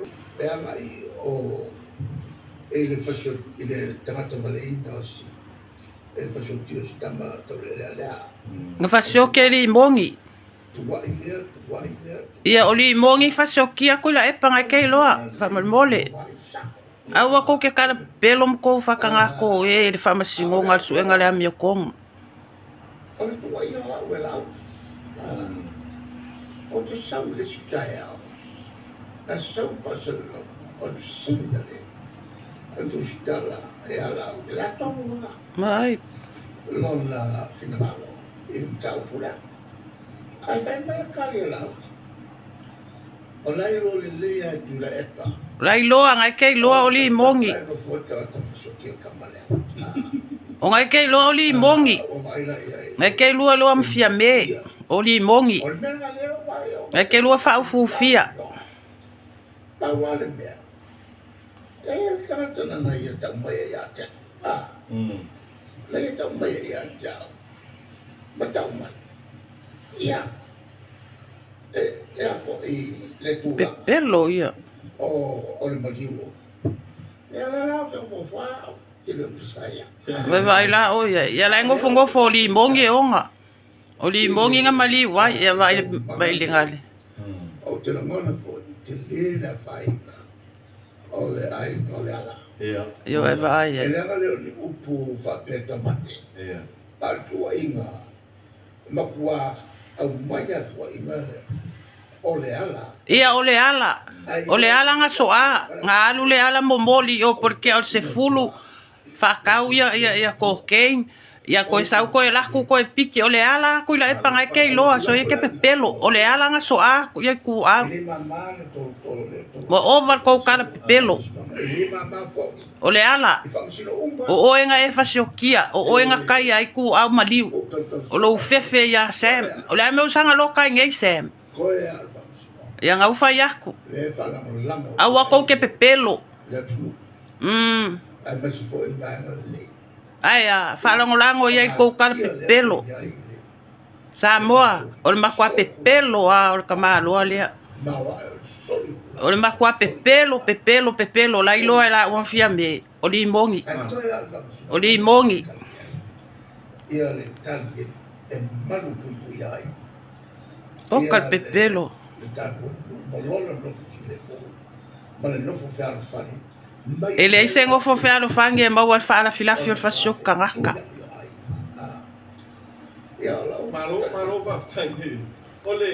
E agai o i le fasio i le tagata valeina o si e le fasiotia o si tama taulealealea. Na fasioki e limogi. Tuai mea, tuai mea. Ia o limogi fasiokia ko ila epa ngai ke iloa faamolemole. Aua kou ke kala pepelo ma kou faatagako e i le faamasinoga o le suega o le amiotoga. O le tuai o au e lau. Ou te sau i le isi taeao, na sau faasalalauga o le fesili a le Tusitala ia lau, i le a tonu lava Ai. lona finagalo i le mataupu lea. Ae fai mai le tali a lau, o la e iloa lelei lava e Tuilaepa. La iloa ngai ke iloa o limogi. La e nofo ai tagata fasiotia le tama lea. O ngai ke iloa o limogi. Ua vaai la i ai. Ngai ke lua iloa ma Fiame o limogi. O le mea lena lea ua vaai au. Ngai ke lua faaufufia. Pau lava le mea, e i ai le tagata na ia tau mai ai ia te au. Na ia tau mai ai ia te au, ma tau mai. Ia, e, e a foi le tulaga Pepelo ia. o, o le maliu o. Ia la la o te ofofoa au, te le o pisa ia. Vaai la o ia. Ia la e nofonofo o limogi e oga. O limogi na maliu ai ia vaai vaai le gale. Ou te lagona foi, te lē le afaina o le aiga o le ala. Io e vaai E ai. leaga lea o ni upu faapea tamate. A o le tuuaiga, matua aumai a tuuaiga lea, o le ala. Ia o le ala. O le ala na soa. Na alu le ala momoli o porque o le sefulu faatau ia ia ia cocaine. Ia koe sau koe laku koe piki o le ala aku ila epa ngai ke iloa so ia ke pepelo. O le ala na soa aku ia ku E au. le māmā le tolotolo le tolo. Ua ova le kou kala pepelo. E le māmā foi. O le ala. I faamasino uma. O oe nga e fasiokia. O oe nga kai ai ku au maliu. O tautau. O lou fefe ia Sam. O le a mea usaga loka i nei Sam. Koe a le faamasino. Ia nga ufa iaku. Le faalagolago. Aua kou ke pepelo. Le atunuu. Aemaise foi le vaega lelei. Ai a faalagolago ia i kou kala pepelo. Samoa, o le matua pepelo a o le tamāloa lea. O le matua pepelo, pepelo, pepelo, la iloa e la ua Fiame, o limogi. O limogi. Ia le tali e malu puipuia ai. O ka le pepelo. Le tatou atunuu ma lona nofo filemu ma le nofo fealofani. E leai se gofo fealofani e maua le faalafilafi o le fasioti tagata. Ia, Malo, malo, faafetai. O le